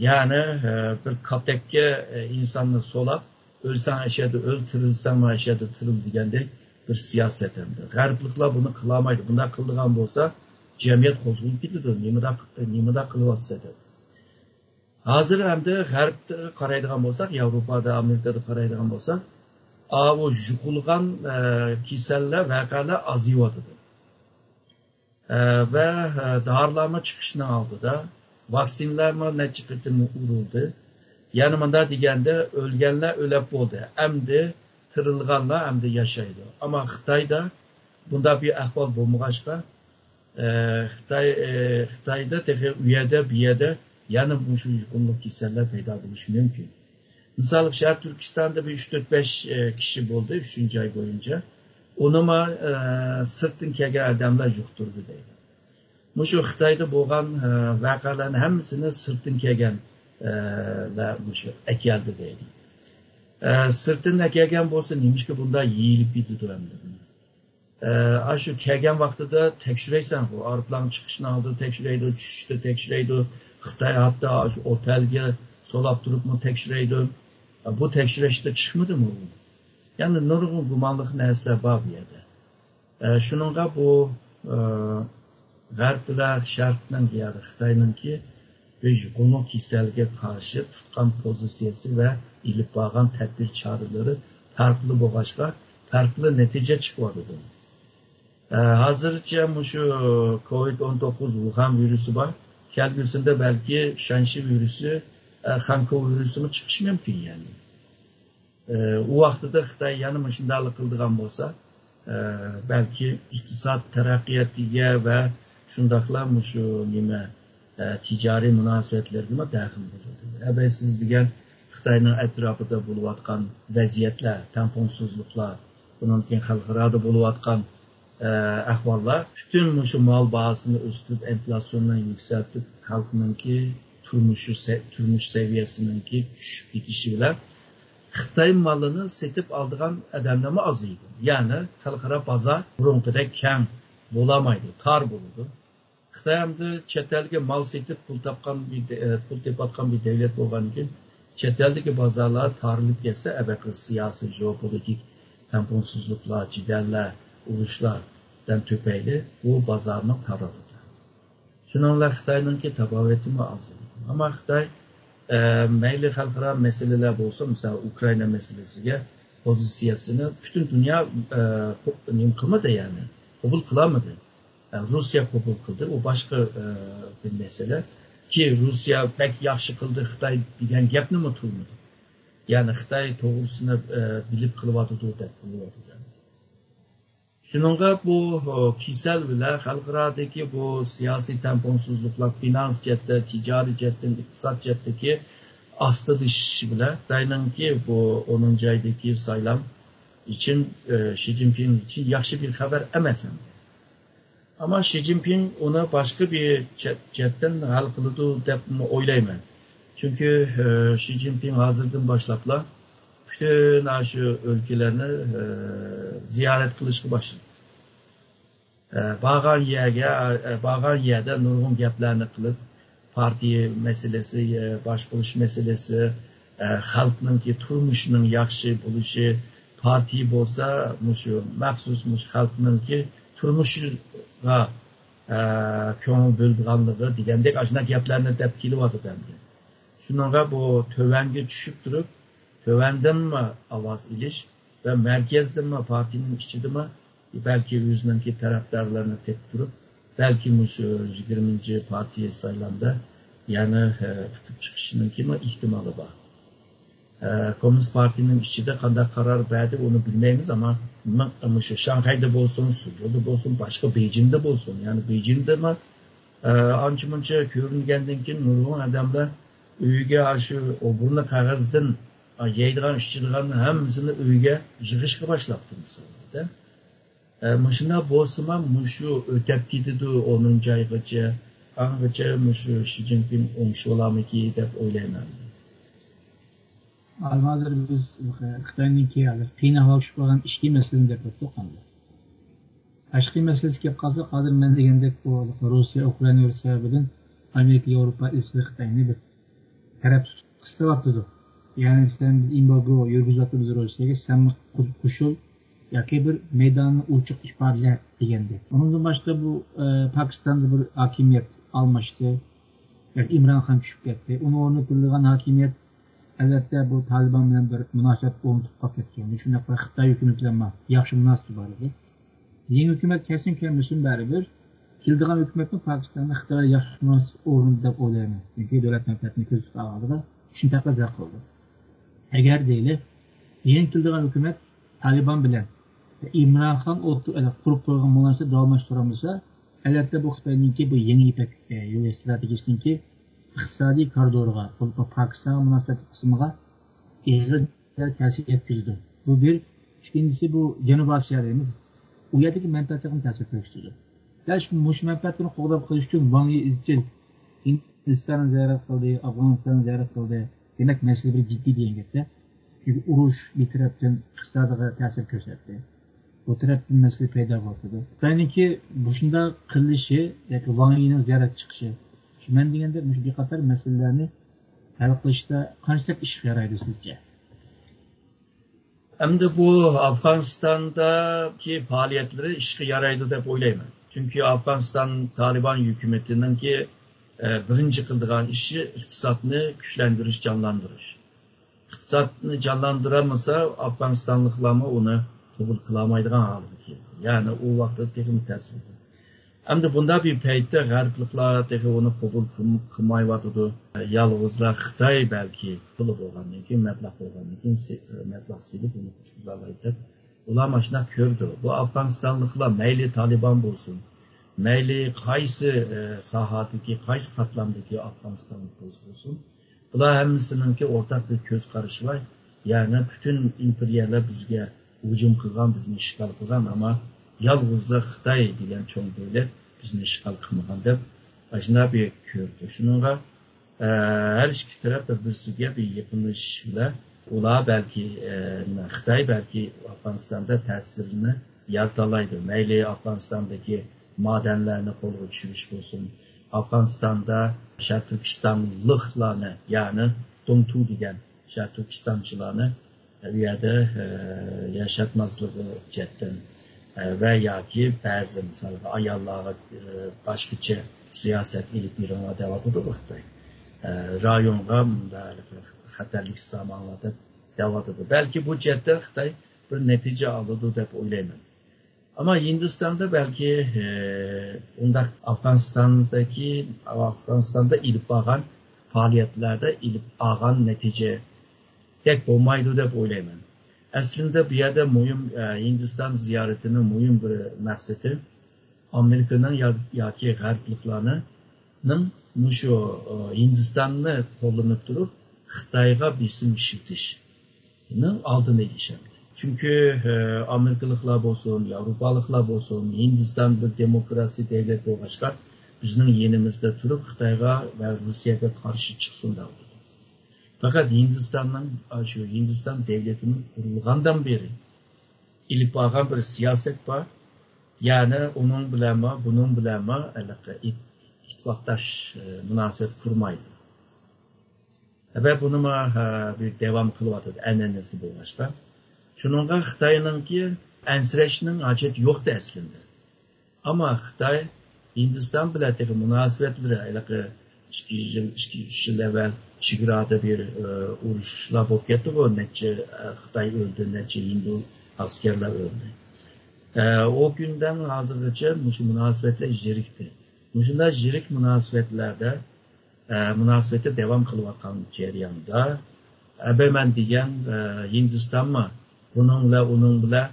يەنى، ئە، بىر كاتەككە، ئە، ئىنساننى سولاپ، ئۆلسەڭ ئەشەدە ئۆل، تىرىلسەڭمۇ ئەشەدە تىرىل دېگەندەك بىر سىياسەت ئەمدى. غەربلىكلار بۇنى قىلالمايدۇ. بۇنداق قىلىدىغان بولسا، جەمئىيەت قوزغىلىپ كېتىدۇ. نېمىداق، نېمىداق قىلىۋاتىسە دەپ. ھازىر ئەمدى غەربكە قارايدىغان بولساق، ياۋروپادا، ئامېرىكىدا قارايدىغان بولساق، ئاۋۇ يۇقۇلغان، ئە، كېسەللەر، ۋەقەلەر ئازىيىۋاتىدۇ. ئە، ۋە، ئە، دارىلارمۇ چىقىشنىڭ ئالدىدا، ۋاكسىنلارمۇ نەچچە قېتىم ئۇرۇلدى. يەنى مۇنداق دېگەندە، ئۆلگەنلەر ئۆلۈپ بولدى. ئەمدى تىرىلغانلار ئەمدى ياشايدۇ. ئەمما خىتايدا بۇنداق بىر ئەھۋال بولمىغاچقا، ئە، خىتاي، ئە، خىتايدا تېخى ئۇ يەردە، بۇ يەردە يەنە مۇشۇ يۇقۇملۇق كېسەللەر پەيدا بولۇشى مۇمكىن. مىسالغا، شەرقىي تۈركىستاندا بىر ئۈچ، تۆت، بەش، ئە، كىشى بولدى، ئۈچىنچى ئاي بويىچە. ئۇنىمۇ، ئە، سىرتتىن كەلگەن ئادەملەر يۇقتۇردى دەيدۇ. مۇشۇ خىتايدا بولغان، ئە، ۋەقەلەرنىڭ ھەممىسىنى سىرتتىن كەلگەن، ئە، لەر مۇشۇ ئەكەلدى دەيدۇ. ئە، سىرتتىن ئەكەلگەن بولسا، نېمىشقا بۇنداق يېيىلىپ كېتىدۇ ئەمدى؟ ئە، ئاشۇ كەلگەن ۋاقتىدا تەكشۈرەيسەنغۇ، ئايروپىلان چىقىشنىڭ ئالدىدا تەكشۈرەيدۇ، چۈشۈشتە تەكشۈرەيدۇ، خىتاي ھەتتا ئاشۇ ئوتەلگە سولاپ تۇرۇپمۇ تەكشۈرەيدۇ. ئە، بۇ تەكشۈرۈشتە چىقمىدىمۇ ئۇ؟ يەنى نۇرغۇن گۇمانلىق نەرسىلەر بار بۇ يەردە. ئە، شۇنىڭغا بۇ، ئە، غەرب بىلەن شەرقنىڭ، يەنى خىتاينىڭكى بۇ يۇقۇملۇق كېسەلگە قارشى تۇتقان پوزىتسىيەسى ۋە ئېلىپ بارغان تەدبىر چارىلىرى پەرقلىق بولغاچقا، پەرقلىق نەتىجە چىقىۋاتىدۇ. ئە، ھازىرچە مۇشۇ كوۋىد ئون توققۇز ۋۇخەن ۋىرۇسى بار. كەلگۈسىدە بەلكى شەنشى ۋىرۇسى، ئە، خەنكۇ ۋىرۇسىمۇ چىقىشى مۇمكىن يەنى. ئە، ئۇ ۋاقتىدا خىتاي يەنە مۇشۇنداقلا قىلىدىغان بولسا، ئە، بەلكى ئىقتىساد تەرەققىياتىگە ۋە شۇنداقلا مۇشۇ نېمە، ئە، تىجارىي مۇناسىۋەتلىرىگىمۇ دەخلى بولىدۇ. ئەبەي سىز دېگەن خىتاينىڭ ئەتراپىدا بولۇۋاتقان ۋەزىيەتلەر، تەڭپۇڭسىزلىقلار، بۇنىڭدىن كېيىن خەلقئارادا بولۇۋاتقان ئەھۋاللار پۈتۈن مۇشۇ مال باھاسىنى ئۆستۈرۈپ، ئىنفلياتسىيەنى يۈكسەلتىپ، خەلقنىڭكى تۇرمۇشى سە-، تۇرمۇش سەۋىيەسىنىڭكى چۈشۈپ كېتىشى بىلەن خىتاي مالىنى سېتىپ ئالىدىغان ئادەملەرمۇ ئازىيىدۇ. يەنى خەلقئارا بازار بۇرۇنقىدەك كەڭ بولالمايدۇ، تار بولىدۇ. خىتاي ئەمدى چەت ئەلگە مال سېتىپ پۇل تاپقان بىر دە-، پۇل تېپىۋاتقان بىر دەۋلەت بولغاندىكىن، چەت ئەلدىكى بازارلار تارىلىپ كەتسە، ئەبەقى سىياسىي، ژېئوپولىتىك تەڭپۇڭسىزلىقلار، جېدەللەر، ئۇرۇشلار دەم تۆپەيلى بۇ بازارنىڭ تارىلىدۇ. شۇنىڭ بىلەن خىتاينىڭكى تاپاۋىتىمۇ ئاز بولىدۇ. ئەمما خىتاي، ئە، مەيلى خەلقئارا مەسىلىلەر بولسۇن، مىسال، ئۇكرائىنا مەسىلىسىگە پوزىتسىيەسىنى پۈتۈن دۇنيا، ئە، قو-، نېمە قىلمىدى، يەنى قوبۇل قىلالمىدى. ئە، روسىيە قوبۇل قىلدى، ئۇ باشقا، ئە، بىر مەسىلە. كى روسىيە بەك ياخشى قىلدى خىتاي دېگەن گەپنىمۇ تۇرمىدى. يەنى خىتاي توغرىسىنى، ئە، بىلىپ قىلىۋاتىدۇ دەپ قىلىۋاتىدۇ. شۇنىڭغا بۇ، ئۇ، كېسەل بىلەن خەلقئارادىكى بۇ سىياسىي تەڭپۇڭسىزلىقلار، فىنانس جەھەتتە، تىجارىي جەھەتتىن، ئىقتىساد جەھەتتىكى ئاستىلىشىش بىلەن خىتاينىڭكى بۇ ئونىنچى ئايدىكى سايلام ئۈچۈن، ئە، شى جىنپىڭ ئۈچۈن ياخشى بىر خەۋەر ئەمەس ئەمدى. ئەمما شى جىنپىڭ ئۇنى باشقا بىر جەت-، جەھەتتىن ھەل قىلىدۇ دەپمۇ ئويلايمەن. چۈنكى، ئە، شى جىنپىڭ ھازىردىن باشلاپلا پۈتۈن ئاشۇ ئۆلكىلەرنى، ئە، زىيارەت قىلىشقا باشلىدى. ئە، بارغان يەرگە، ئە، بارغان يەردە نۇرغۇن گەپلەرنى قىلىپ، پارتىيە مەسىلىسى، ئە، باشقۇرۇش مەسىلىسى، ئە، خەلقنىڭكى تۇرمۇشىنىڭ ياخشى بولۇشى، پارتىيە بولسا مۇشۇ مەخسۇس مۇشۇ خەلقنىڭكى تۇرمۇشىغا، ئە، كۆڭۈل بۆلىدىغانلىقى دېگەندەك ئاشۇنداق گەپلەرنى دەپ كېلىۋاتىدۇ ئەمدى. شۇنىڭغا بۇ تۆۋەنگە چۈشۈپ تۇرۇپ، تۆۋەندىنمۇ ئاۋاز ئېلىش ۋە مەركەزدىنمۇ، پارتىيىنىڭ ئىچىدىمۇ بەلكى ئۆزىنىڭكى تەرەپدارلىرىنى تېپىپ تۇرۇپ، بەلكى مۇشۇ يىگىرمىنچى پارتىيە سايلامدا يەنە، ئە، ئۇتۇپ چىقىشىنىڭكىمۇ ئېھتىمالى بار. ئە، كوممۇنىست پارتىيىنىڭ ئىچىدە قانداق قارار بەردى، ئۇنى بىلمەيمىز، ئەمما مىڭ-، مۇشۇ شاڭخەيدە بولسۇن، سۇچۇدا بولسۇن، باشقا بېيجىڭدا بولسۇن، يەنى بېيجىڭدىمۇ، ئە، ئانچە-مۇنچە كۆرۈنگەندىن كېيىن نۇرغۇن ئادەملەر ئۆيىگە شۇ ئوبۇرنى قەغەزدىن، ئە، يەيدىغان، ئىچىدىغان ھەممىسىنى ئۆيگە يىغىشقا باشلاپتۇ، مىسالدا. ئە، مۇشۇنداق بولسىمۇ، مۇشۇ ئۆتەپ كېتىدۇ، ئونىنچى ئايغىچە، ئاڭغىچە مۇشۇ شى جىنپىڭ ئوڭشىۋالامىكى دەپ ئويلايمەن. ھازىر بىز خىتاينىڭكى ھازىر قىيىن ئەھۋالغا چۈشۈپ قالغان ئىچكى مەسىلىنى دەپ ئۆتتۇق ھازىر. تاشقى مەسىلىسىگە كەپ قالساق، ھازىر مەن دېگەندەك، بۇ روسىيە، ئۇكرائىنا سەۋەبىدىن ئامېرىكا، ياۋروپا ئىزچىل خىتاينى بىر تەرەپ تۇتۇپ قىستاۋاتىدۇ. يەنى سەن، بىز ئېمبارگو يۈرگۈزۈۋاتىمىز روسىيەگە، سەن قوشۇل ياكى بىر مەيداننى ئوچۇق ئىپادىلە دېگەندەك. ئۇنىڭدىن باشقا بۇ، ئە، پاكىستاندا بىر ھاكىمىيەت ئالماشتى. ياكى ئىمران خان چۈشۈپ كەتتى. ئۇنىڭ ئورنىدا تۇرىدىغان ھاكىمىيەت، ئەلۋەتتە، بۇ تالىبان بىلەن بىر مۇناسىۋەت ئورنىتىپ قالىپ كەتكەن. شۇنداق بىر خىتاي ھۆكۈمىتى بىلەن ياخشى مۇناسىۋىتى بار ئىدى. يېڭى ھۆكۈمەت كەلسۇن كەلمىسۇن بەرىبىر، كېلىدىغان ھۆكۈمەتمۇ پاكىستاندا خىتاي بىلەن ياخشى مۇناسىۋەت ئورنىتىدۇ دەپ ئويلايمەن. چۈنكى دۆلەت مەنپەئەتىنى كۆزدە تۇتقانلىقىدا شۇنداق بىر زات قىلدى. ئەگەر دەيلى، يېڭى كېلىدىغان ھۆكۈمەت تالىبان بىلەن ئىمران خان ئوتتۇ-، قۇرۇپ قويغان مۇناسىۋەت داۋاملاشتۇرالمىسا، ئەلۋەتتە، بۇ خىتاينىڭكى بۇ يېڭى يىپەك، ئە، يولى ستراتېگىيىسىنىڭكى ئىقتىسادىي كارىدورىغا، بولۇپمۇ پاكىستانغا مۇناسىۋەتلىك قىسمىغا ئېغىر تەسىر يەتكۈزىدۇ. بۇ بىر. ئىككىنچىسى، بۇ جەنۇبىي ئاسىيا دەيمىز. ئۇ يەردىكى مەنپەئەتلەرگىمۇ تەسىر كۆرسىتىدۇ. دەل شۇ مۇشۇ مەنپەئەتلىرىنى قوغداپ قېلىش ئۈچۈن ۋاڭ يى ئىزچىل ھىندىستاننى زىيارەت قىلدى، ئافغانىستاننى زىيارەت قىلدى. دېمەك، مەسىلە بىر جىددىي دېگەن گەپتە. چۈنكى ئۇرۇش بىر تەرەپتىن ئىقتىسادىغا تەسىر كۆرسەتتى. بۇ تەرەپتىن مەسىلە پەيدا بولۇۋاتىدۇ. خىتاينىڭكى مۇشۇنداق قىلىشى ياكى ۋاڭ يىنىڭ زىيارەت چىقىشى، مەن دېگەندەك مۇشۇ بىر قاتار مەسىلىلەرنى ھەل قىلىشتا قانچىلىك ئىشقا يارايدۇ سىزچە؟ ئەمدى بۇ ئافغانىستاندىكى پائالىيەتلىرى ئىشقا يارايدۇ دەپ ئويلايمەن. چۈنكى ئافغانىستان تالىبان ھۆكۈمىتىنىڭكى، ئە، بىرىنچى قىلىدىغان ئىشى ئىقتىسادنى كۈچلەندۈرۈش، جانلاندۇرۇش. ئىقتىسادنى جانلاندۇرالمىسا، ئافغانىستانلىقلارمۇ ئۇنى قوبۇل قىلالمايدىغان ھالغا كەلدى. يەنى ئۇ ۋاقىتتا تېخىمۇ تەس بولدى. ئەمدى بۇنداق بىر پەيتتە غەربلىكلەر تېخى ئۇنى قوبۇل قىل-، قىلمايۋاتىدۇ. يالغۇزلا خىتاي بەلكى پۇلى بولغاندىن كېيىن، مەبلەغ بولغاندىن كېيىن سى-، مەبلەغ سېلىپ ئۇنى قۇتقۇزالايدۇ دەپ ئۇلار ماشۇنداق كۆردى. بۇ ئافغانىستانلىقلار مەيلى تالىبان بولسۇن، مەيلى قايسى، ئە، ساھەدىكى، قايسى قاتلامدىكى ئافغانىستانلىق بولسا بولسۇن، بۇلار ھەممىسىنىڭكى ئورتاق بىر كۆز قارىشى بار. يەنى پۈتۈن ئىمپېرىيەلەر بىزگە ھۇجۇم قىلغان، بىزنى ئىشغال قىلغان، ئەمما يالغۇزلا خىتاي دېگەن چوڭ دۆلەت بىزنى ئىشغال قىلمىغان دەپ ئاشۇنداق بىر كۆردى. شۇنىڭغا، ئە، ھەر ئىككى تەرەپ بىر-بىرسىگە بىر يېقىنلىشىش بىلەن ئۇلار بەلكى، ئە، خىتاي بەلكى ئافغانىستاندا تەسىرىنى يارىتالايدۇ. مەيلى ئافغانىستاندىكى مادەنلەرنى قولغا چۈشۈرۈش بولسۇن، ئافغانىستاندا شەرقىي تۈركىستانلىقلارنى، يەنى دۇڭتۇ دېگەن شەرقىي تۈركىستانچىلارنى ئۇ يەردە، ئە، ياشاتماسلىقى جەھەتتىن، ئە، ۋە ياكى بەزى، مىسالغا، ئاياللارغا، ئە، باشقىچە سىياسەت ئېلىپ بېرىڭلار دەۋاتىدۇ خىتاي. ئە، رايونغا مۇنداق خەتەرلىك سالماڭلار دەپ دەۋاتىدۇ. بەلكى بۇ جەھەتتە خىتاي بىر نەتىجە ئالىدۇ دەپ ئويلايمەن. ئەمما ھىندىستاندا بەلكى، ئە، ئۇنداق ئافغانىستاندىكى، ئافغانىستاندا ئېلىپ بارغان پائالىيەتلەردە ئېلىپ بارغان نەتىجە دەك بولمايدۇ دەپ ئويلايمەن. ئەسلىندە بۇ يەردە مۇھىم، ئە، ھىندىستان زىيارىتىنىڭ مۇھىم بىر مەقسىتى ئامېرىكىنىڭ يا-، ياكى غەربلىكلارنىڭ مۇشۇ، ئە، ھىندىستاننى قوللىنىپ تۇرۇپ خىتايغا بېسىم ئىشلىتىشنىڭ ئالدىنى ئېلىش. چۈنكى، ئە، ئامېرىكىلىقلار بولسۇن، ياۋروپالىقلار بولسۇن، ھىندىستان بىر دېموكراسىيە دۆلەت بولغاچقا، بىزنىڭ يېنىمىزدا تۇرۇپ خىتايغا ۋە روسىيەگە قارشى چىقسۇن دەۋاتىدۇ. پەقەت ھىندىستاننىڭ، ئاشۇ ھىندىستان دۆلىتىنىڭ قۇرۇلغاندىن بېرى ئېلىپ بارغان بىر سىياسەت بار. يەنى ئۇنىڭ بىلەنمۇ، بۇنىڭ بىلەنمۇ ھېلىقى ئىت-، ئىتتىپاقداش، ئە، مۇناسىۋەت قۇرمايدۇ. ۋە بۇنىمۇ، ھە، بىر داۋام قىلىۋاتىدۇ، ئەنئەنىسى بولغاچقا. شۇنىڭغا خىتاينىڭكى ئەنسىرەشنىڭ ھاجىتى يوقتى ئەسلىندە. ئەمما خىتاي ھىندىستان بىلەن تېخى مۇناسىۋەتلىرى ھېلىقى ئىككى يىل، ئىككى، ئۈچ يىل ئەۋۋەل چېگرادا بىر، ئە، ئۇرۇشلار بولۇپ كەتتىغۇ، نەچچە، ئە، خىتاي ئۆلدى، نەچچە ھىندۇ ئەسكەرلەر ئۆلدى. ئە، ئۇ كۈندىن ھازىرغىچە مۇشۇ مۇناسىۋەتلەر يىرىكتى. مۇشۇنداق يىرىك مۇناسىۋەتلەردە، ئە، مۇناسىۋەتتە داۋام قىلىۋاتقان جەرياندا، ئەبەمەن دېگەن، ئە، ھىندىستانمۇ بۇنىڭ بىلەن، ئۇنىڭ بىلەن،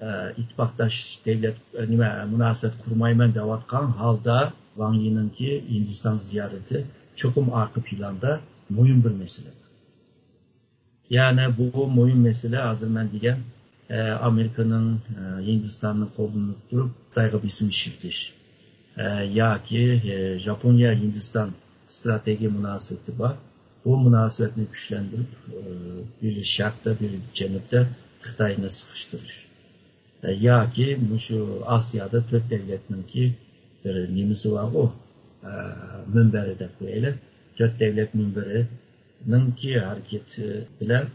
ئە، ئىتتىپاقداش دۆلەت، ئە، نېمە، مۇناسىۋەت قۇرمايمەن دەۋاتقان ھالدا، ۋاڭ يىنىڭكى ھىندىستان زىيارىتى چوقۇم ئارقا پىلاندا مۇھىم بىر مەسىلە. يەنى بۇ مۇھىم مەسىلە، ھازىر مەن دېگەن، ئە، ئامېرىكىنىڭ، ئە، ھىندىستاننى قوللىنىپ تۇرۇپ خىتايغا بېسىم ئىشلىتىش، ئە، ياكى، ئە، ژاپونىيە ھىندىستان ئىستراتېگىيە مۇناسىۋىتى بار. بۇ مۇناسىۋەتنى كۈچلەندۈرۈپ، ئە، بىر شەرقتە، بىر جەنۇبتا خىتاينى سىقىشتۇرۇش. ياكى مۇشۇ ئاسىيادا تۆت دۆلەتنىڭكى بىر نېمىسى بارغۇ، ئە، مۇنبىرى دەپ قويايلى. تۆت دۆلەت مۇنبىرىنىڭكى ھەرىكىتى بىلەن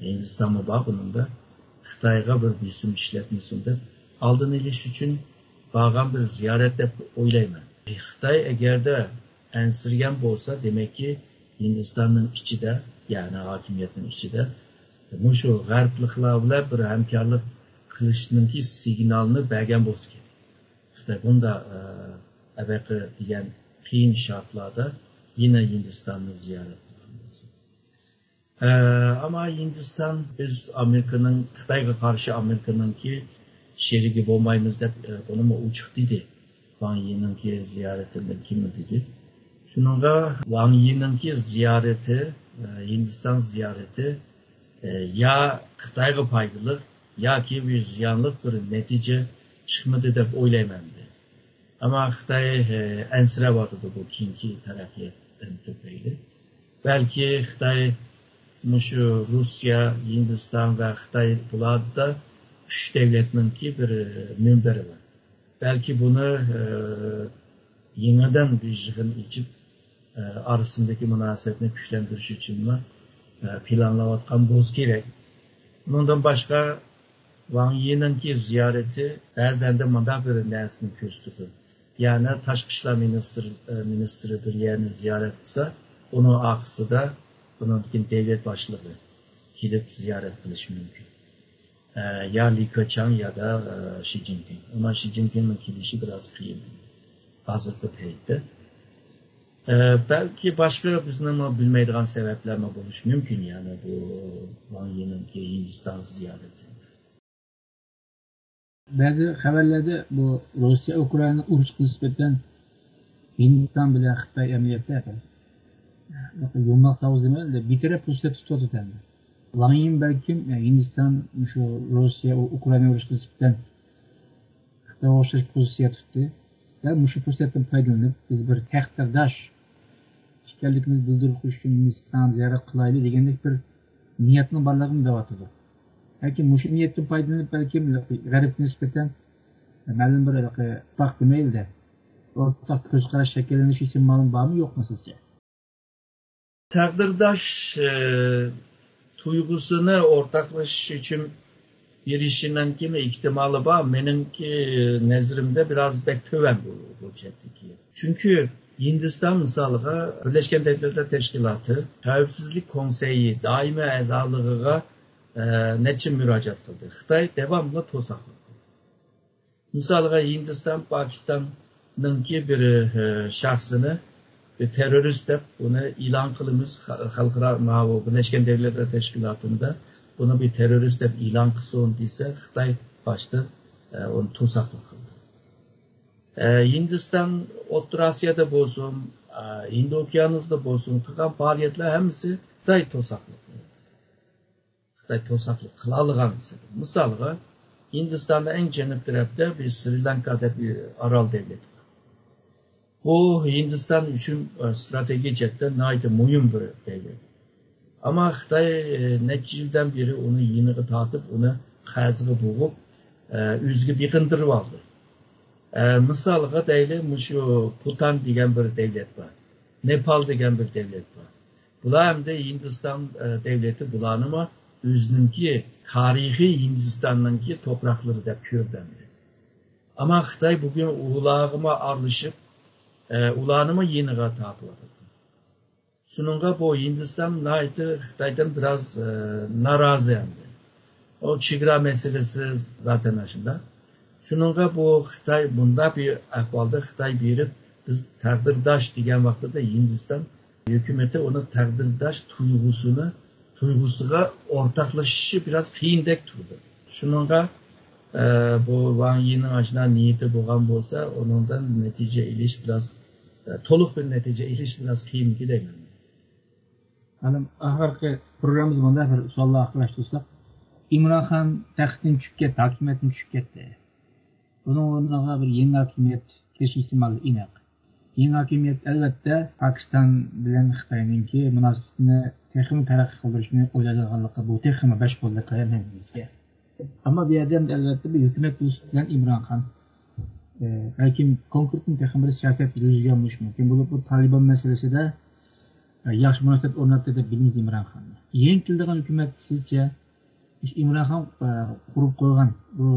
ھىندىستانمۇ بار بۇنىڭدا. خىتايغا بىر بېسىم ئىشلەتمىسۇن دەپ ئالدىنى ئېلىش ئۈچۈن بارغان بىر زىيارەت دەپ ئويلايمەن. خىتاي ئەگەردە ئەنسىرىگەن بولسا، دېمەككى، ھىندىستاننىڭ ئىچىدە، يەنى ھاكىمىيەتنىڭ ئىچىدە مۇشۇ غەربلىكلەر بىلەن بىر ھەمكارلىق قىلىشنىڭكى سىگنالىنى بەرگەن بولسا كېرەك. خىتاي بۇنداق، ئە، ئەبەقى دېگەن قىيىن شارتلاردا يەنە ھىندىستاننى زىيارەت قىلغان بولسا. ئە، ئەمما ھىندىستان، بىز ئامېرىكىنىڭ، خىتايغا قارشى ئامېرىكىنىڭكى شېرىكى بولمايمىز دەپ، ئە، بۇنىمۇ ئوچۇق دېدى. ۋاڭ يىنىڭكى زىيارىتىدىن كېيىن دېدى. شۇنىڭغا ۋاڭ يىنىڭكى زىيارىتى، ئە، ھىندىستان زىيارىتى، ئە، يا خىتايغا پايدىلىق، ياكى بىر زىيانلىق بىر نەتىجە چىقمىدى دەپ ئويلايمەن دېدى. ئەمما خىتاي، ئە، ئەنسىرەۋاتىدۇ بۇ كېيىنكى تەرەققىياتتىن تۈپەيلى. بەلكى خىتاي مۇشۇ روسىيە، ھىندىستان ۋە خىتاي بۇلاردا ئۈچ دۆلەتنىڭكى بىر مۇنبىرى بار. بەلكى بۇنى، ئە، يېڭىدىن بىر يىغىن ئېچىپ، ئە، ئارىسىندىكى مۇناسىۋەتنى كۈچلەندۈرۈش ئۈچۈنمۇ، ئە، پىلانلاۋاتقان بولسا كېرەك. ئۇنىڭدىن باشقا، ۋاڭ يىنىڭكى زىيارىتى بەزەندە مۇنداق بىر نەرسىنى كۆرسىتىدۇ. يەنى تاشقى ئىشلار مىنىستىر-، ئە، مىنىستىرى بىر يەرنى زىيارەت قىلسا، ئۇنىڭ ئارقىسىدا ئۇنىڭدىن كېيىن دۆلەت باشلىقى كېلىپ زىيارەت قىلىشى مۇمكىن. ئە، يا لى كېچياڭ يا دا، ئە، شى جىنپىڭ. ئەمما شى جىنپىڭنىڭ كېلىشى بىراز قىيىن ھازىرقى پەيتتە. ئە، بەلكى باشقا بىزنىڭمۇ بىلمەيدىغان سەۋەبلەرمۇ بولۇشى مۇمكىن، يەنى بۇ ۋاڭ يىنىڭكى ھىندىستان زىيارىتى. بەزى خەۋەرلەردە بۇ روسىيە ئۇكرائىنا ئۇرۇشقا نىسبەتەن ھىندىستان بىلەن خىتاي ئەمەلىيەتتە يۇمىلاق تاۋۇز دېمەيلى، بىتەرەپ پوزىتسىيە تۇتۇۋاتىدۇ ئەمدى. ۋاڭ يىن بەلكىم، ئە، ھىندىستان مۇشۇ روسىيە، ئۇ-، ئۇكرائىنا ئۇرۇشىغا نىسبەتەن خىتايغا ئوخشاش پوزىتسىيە تۇتتى. ۋە مۇشۇ پۇرسەتتىن پايدىلىنىپ، بىز بىر تەقدىرداش ئىكەنلىكىمىزنى بىلدۈرۈپ قويۇش ئۈچۈن ھىندىستانغا زىيارەت قىلايلى دېگەندەك بىر نىيەتنىڭ بارلىقىنى دەۋاتىدۇ. بەلكىم مۇشۇ نىيەتتىن پايدىلىنىپ، بەلكىم غەربكە نىسبەتەن مەلۇم بىر ھېلىقى ئورتاق دېمەيلى-دە، ئورتاق كۆز قاراش شەكىللىنىش ئېھتىمالى بارمۇ يوقمۇ سىزچە؟ تەقدىرداش، ئى، تۇيغۇسىنى ئورتاقلىشىش ئۈچۈن بېرىشىنىڭكىمۇ ئېھتىمالى بار. مېنىڭكى نەزىرىمدە بىراز بەك تۆۋەن بۇ، بۇ جەھەتتىكى. چۈنكى ھىندىستان مىسالىغا بىرلەشكەن دۆلەتلەر تەشكىلاتى خەۋپسىزلىك كونسېيى دائىمىي ئەزالىقىغا، ئە، نەچچە مۇراجىئەت قىلدى. خىتاي داۋاملىق توساقلىق قىلدى. مىسالغا، ھىندىستان پاكىستاننىڭكى بىر، ئە، شەخسىنى بىر تېررورىست دەپ ئۇنى ئېلان قىلىمىز، خە-، خەلقئارا ماۋۇ بىرلەشكەن دۆلەتلەر تەشكىلاتىدا بۇنى بىر تېررورىست دەپ ئېلان قىلسۇن دېسە، خىتاي باشتا، ئە، ئۇنى توساقلىق قىلدى. ئە، ھىندىستان ئوتتۇرا ئاسىيادا بولسۇن، ئە، ھىندى ئوكيانۇسىدا بولسۇن، قىلغان پائالىيەتلەر ھەممىسى خىتاي توساقلىق قىلدى. خىتاي توساقلىق قىلالىغان. مىسالغا، ھىندىستاندا ئەڭ جەنۇب تەرەپتە بىر سرى لانكا دەپ بىر ئارال دۆلىتى بار. بۇ ھىندىستان ئۈچۈن، ئە، ستراتېگىيە جەھەتتە ناھايىتى مۇھىم بىر دۆلەت. ئەمما خىتاي، ئە، نەچچە يىلدىن بېرى ئۇنى يېنىغا تارتىپ، ئۇنى قەغەزگە بوغۇپ، ئە، ئۆزىگە بېقىندۇرۇۋالدى. ئە، مىسالغا دەيلى، مۇشۇ پۇتان دېگەن بىر دۆلەت بار. نېپال دېگەن بىر دۆلەت بار. بۇلار ئەمدى ھىندىستان، ئە، دۆلىتى بۇلارنىمۇ ئۆزىنىڭكى تارىخىي ھىندىستاننىڭكى توپراقلىرى دەپ كۆردى ئەمدى. ئەمما خىتاي بۈگۈن ئۇلارغىمۇ ئارىلىشىپ، ئە، ئۇلارنىمۇ يېنىغا تارتىۋاتىدۇ. شۇنىڭغا بۇ ھىندىستان ناھايىتى خىتايدىن بىراز، ئە، نارازى ئەمدى. ئۇ چېگرا مەسىلىسى زاتەن ئاشۇنداق. شۇنىڭغا بۇ خىتاي بۇنداق بىر ئەھۋالدا خىتاي بېرىپ، بىز تەقدىرداش دېگەن ۋاقتىدا ھىندىستان ھۆكۈمىتى ئۇنى تەقدىرداش تۇيغۇسىنى، تۇيغۇسىغا ئورتاقلىشىشى بىراز قىيىندەك تۇرىدۇ. شۇنىڭغا، ئە، بۇ ۋاڭ يىنىڭ ئاشۇنداق نىيىتى بولغان بولسا، ئۇنىڭدىن نەتىجە ئېلىش بىراز، ئە، تولۇق بىر نەتىجە ئېلىش بىراز قىيىنكى دەيمەن. مانا ئاخىرقى پروگراممىمىزدا مۇنداق بىر سوئال ئاخىرلاشتۇرساق، ئىمران خان تەختتىن چۈشۈپ كەتتى، ھاكىمىيەتتىن چۈشۈپ كەتتى. بۇنىڭ ئورنىغا بىر يېڭى ھاكىمىيەت كېلىشى ئېھتىمالى ئېنىق. يېڭى ھاكىمىيەت، ئەلۋەتتە، پاكىستان بىلەن خىتاينىڭكى مۇناسىۋىتىنى تېخىمۇ تەرەققىي قىلدۇرۇشنى ئويلايدىغانلىقى، بۇ تېخىمۇ بەش قولدەك قەدەم ھەممىمىزگە. ئەمما بۇ يەردە ئەلۋەتتە بىر ھۆكۈمەت بولۇش بىلەن ئىمران خان، ئە، بەلكىم كونكرېتنى تېخىمۇ بىر سىياسەت يۈرگۈزگەن بولۇشى مۇمكىن. بولۇپمۇ تالىبان مەسىلىسىدە، ئە، ياخشى مۇناسىۋەت ئورناتتى دەپ بىلىمىز ئىمران خاننى. يېڭى كېلىدىغان ھۆكۈمەت سىزچە ئىمران خان، ئە، قۇرۇپ قويغان بۇ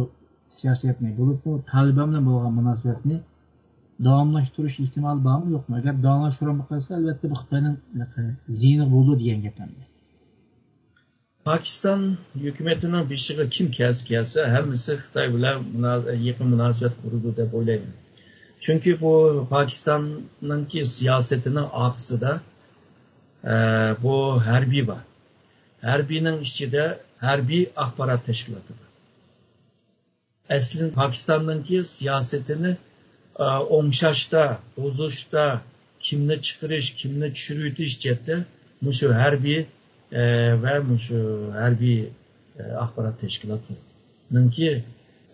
سىياسەتنى، بولۇپمۇ تالىبان بىلەن بولغان مۇناسىۋەتنى داۋاملاشتۇرۇش ئېھتىمالى بارمۇ، يوقمۇ؟ ئەگەر داۋاملاشتۇرالماي قالسا، ئەلۋەتتە بۇ خىتاينىڭ زىيىنىغا بولىدۇ دېگەن گەپ ئەمدى. پاكىستان ھۆكۈمىتىنىڭ بېشىغا كىم كەلسە كەلسە، ھەممىسى خىتاي بىلەن مۇنا-، يېقىن مۇناسىۋەت قۇرىدۇ دەپ ئويلايمەن. چۈنكى بۇ پاكىستاننىڭكى سىياسىتىنىڭ ئارقىسىدا، ئە، بۇ ھەربىي بار. ھەربىينىڭ ئىچىدە ھەربىي ئاخبارات تەشكىلاتى بار. ئەسلى پاكىستاننىڭكى سىياسىتىنى، ئە، ئوڭشاشتا، بۇزۇشتا، كىمنى چىقىرىش، كىمنى چۈشۈرۈۋېتىش جەھەتتە مۇشۇ ھەربىي، ئە، ۋە مۇشۇ ھەربىي، ئە، ئاخبارات تەشكىلاتىنىڭكى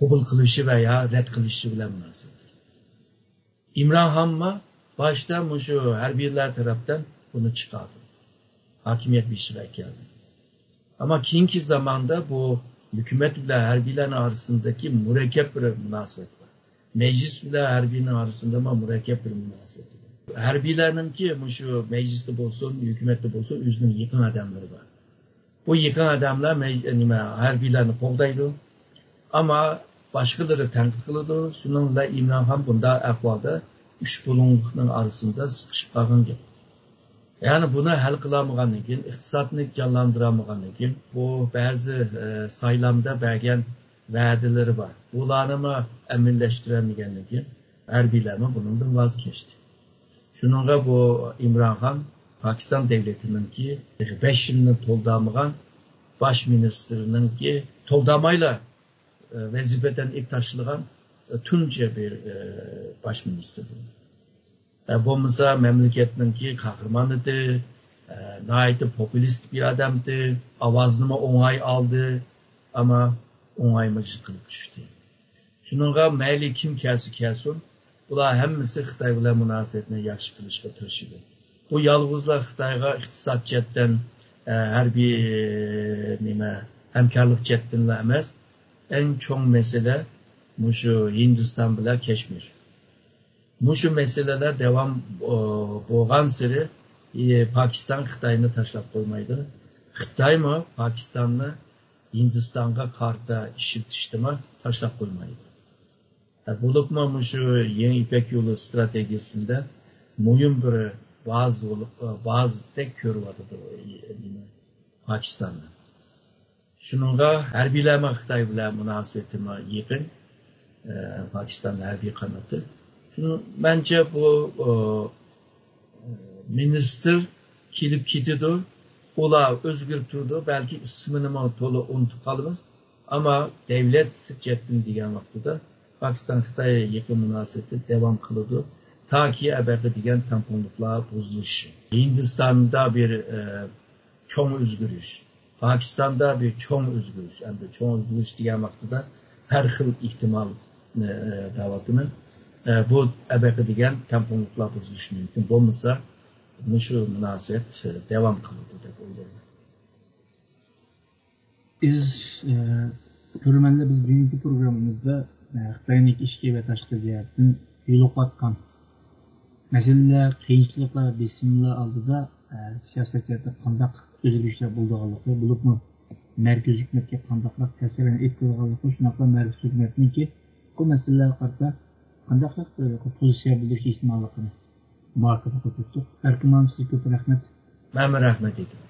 قوبۇل قىلىشى ۋە يا رەت قىلىشى بىلەن مۇناسىۋەتلىك. ئىمران خانمۇ باشتا مۇشۇ ھەربىيلەر تەرەپتىن بۇنى چىقاردى. ھاكىمىيەت بېشىغا كەلدى. ئەمما كېيىنكى زاماندا بۇ ھۆكۈمەت بىلەن ھەربىيلەرنىڭ ئارىسىندىكى مۇرەككەپ بىر مۇناسىۋەت بار. مەجلىس بىلەن ھەربىينىڭ ئارىسىندىمۇ مۇرەككەپ بىر مۇناسىۋەت بار. ھەربىيلەرنىڭكى مۇشۇ مەجلىستە بولسۇن، ھۆكۈمەتتە بولسۇن، ئۆزىنىڭ يېقىن ئادەملىرى بار. بۇ يېقىن ئادەملەر مەج-، نېمە، ھەربىيلەرنى قوغدايدۇ. ئەمما باشقىلىرى تەنقىد قىلىدۇ. شۇنىڭ بىلەن ئىمران خان بۇنداق ئەھۋالدا ئۈچ بۇلۇڭلۇقنىڭ ئارىسىدا سىقىشىپ قالغان گەپ. يەنى بۇنى ھەل قىلالمىغاندىن كېيىن، ئىقتىسادنى جانلاندۇرالمىغاندىن كېيىن، بۇ بەزى، ئە، سايلامدا بەرگەن ۋەدىلىرى بار. بۇلارنىمۇ ئەمەلىيلەشتۈرەلمىگەندىن كېيىن، ھەربىيلەرمۇ بۇنىڭدىن ۋاز كەچتى. شۇنىڭغا بۇ ئىمران خان پاكىستان دۆلىتىنىڭكى بەش يىلنى تولدۇرمىغان باش مىنىستىرنىڭكى تولدۇرمايلا، ئە، ۋەزىپىدىن ئېلىپ تاشلىغان، ئە، تۇنجى بىر، ئە، باش مىنىستىر بولدى. ئە، بولمىسا مەملىكەتنىڭكى قەھرىمانىدى، ئە، ناھايىتى پوپۇلىست بىر ئادەمدى، ئاۋازنىمۇ ئوڭاي ئالدى، ئەمما ئوڭايمۇ يىقىلىپ چۈشتى. شۇنىڭغا مەيلى كىم كەلسە كەلسۇن، بۇلار ھەممىسى خىتاي بىلەن مۇناسىۋەتنى ياخشى قىلىشقا تىرىشىدۇ. بۇ يالغۇزلا خىتايغا ئىقتىساد جەھەتتىن، ئە، ھەربىي، نېمە، ھەمكارلىق جەھەتتىنلا ئەمەس، ئەڭ چوڭ مەسىلە مۇشۇ ھىندىستان بىلەن كەشمىر. مۇشۇ مەسىلىلەر داۋام، ئو، بولغانسېرى، ئى، پاكىستان خىتاينى تاشلاپ قويمايدۇ. خىتايمۇ پاكىستاننى ھىندىستانغا قارىتا ئىشلىتىشنىمۇ تاشلاپ قويمايدۇ. ھە، بولۇپمۇ مۇشۇ يېڭى يىپەك يولى ئىستراتېگىيىسىندە مۇھىم بىر بازا بولۇپ، بازىدەك كۆرۈۋاتىدۇ، ئى، نېمە، پاكىستاننى. شۇنىڭغا ھەربىيلەرمۇ خىتاي بىلەن مۇناسىۋىتىمۇ يېقىن، ئە، پاكىستان ھەربىي قانىتى. شۇنىڭ، مەنچە بۇ، ئۇ، مىنىستىر كېلىپ كېتىدۇ، ئۇلار ئۆزگىرىپ تۇرىدۇ، بەلكى ئىسمىنىمۇ تولا ئۇنتۇپ قالىمىز. ئەمما دەۋلەت جەھەتتىن دېگەن ۋاقتىدا پاكىستان خىتاي يېقىن مۇناسىۋىتى داۋام قىلىدۇ، تاكى ئەبەقى دېگەن تەڭپۇڭلۇقلار بۇزۇلۇشى. ھىندىستاندا بىر، ئە، چوڭ ئۆزگىرىش، پاكىستاندا بىر چوڭ ئۆزگىرىش، ئەمدى چوڭ ئۆزگىرىش دېگەن ۋاقتىدا ھەر خىل ئېھتىمال، ئە، دەۋاتىمەن. ئە، بۇ ئەبەقە دېگەن تەڭپۇڭلۇقلار بۇزۇلۇشى مۇمكىن. بولمىسا، مۇشۇ مۇناسىۋەت، ئە، داۋام قىلىدۇ دەپ ئويلايمەن. ئەزىز، ئە، كۆرۈرمەنلەر، بىز بۈگۈنكى پروگراممىمىزدا، ئە، خىتاينىڭكى ئىچكى ۋە تاشقى جەھەتتىن يولۇقۇۋاتقان مەسىلىلەر، قىيىنچىلىقلار، بېسىملار ئالدىدا، ئە، سىياسەت جەھەتتە قانداق ئۆزگىرىشلەر بولىدىغانلىقى، بولۇپمۇ مەركىزىي ھۆكۈمەتكە قانداقراق تەسىرلەرنى ئېلىپ كېلىدىغانلىقى، شۇنداقلا مەركىزىي ھۆكۈمەتنىڭكى بۇ مەسىلىلەرگە قارىتا قانداقراق بىر پوزىتسىيە بىلدۈرۈش ئېھتىماللىقىنى مۇھاكىمە قىلىپ ئۆتتۇق. ئەركىن مۇئەللىم، سىزگە كۆپ رەھمەت. مەنمۇ رەھمەت ئېيتىمەن.